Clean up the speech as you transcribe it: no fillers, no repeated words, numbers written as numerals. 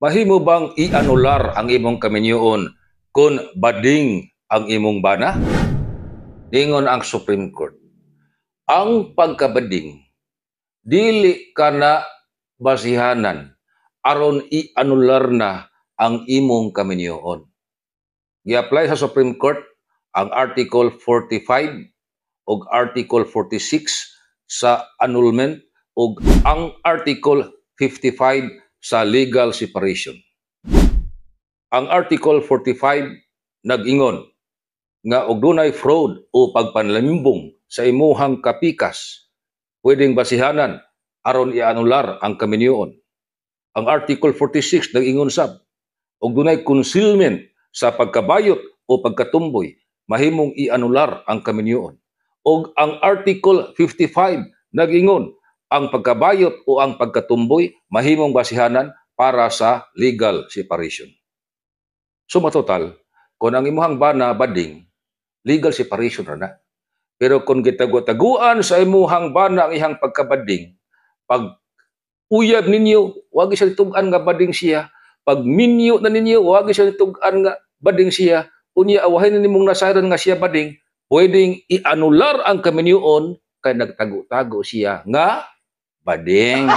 Mahimo bang i-anular ang imong kaminyoon kung bading ang imong bana? Ningon ang Supreme Court, ang pagkabading dili kana basihanan aron i-anular na ang imong kaminyoon. Gi-apply sa Supreme Court ang Article 45 ug Article 46 sa annulment ug ang Article 55 sa legal separation. Ang Article 45 nag-ingon nga og dunay fraud o pagpanlamimbong sa imuhang kapikas, pwedeng basihanan aron i-anular ang kaminyoon. Ang Article 46 nag-ingon sab og dunay concealment sa pagkabayot o pagkatumboy, mahimong i-anular ang kaminyoon. Og ang Article 55 nag-ingon ang pagkabayot o ang pagkatumboy mahimong basihanan para sa legal separation. So matotal, kung ang imuhang bana bading, legal separation ra na. Pero kung gitago-taguan sa imuhang bana ang iyang pagkabading, pag uyab ninyo, wag siya tug-an nga bading siya. Pag minyo na ninyo, wag siya tug-an nga bading siya. Unya awahin na nimong nasayran nga siya bading, pwedeng i-anular ang kaminyoon kay nagtago-tago siya nga bading.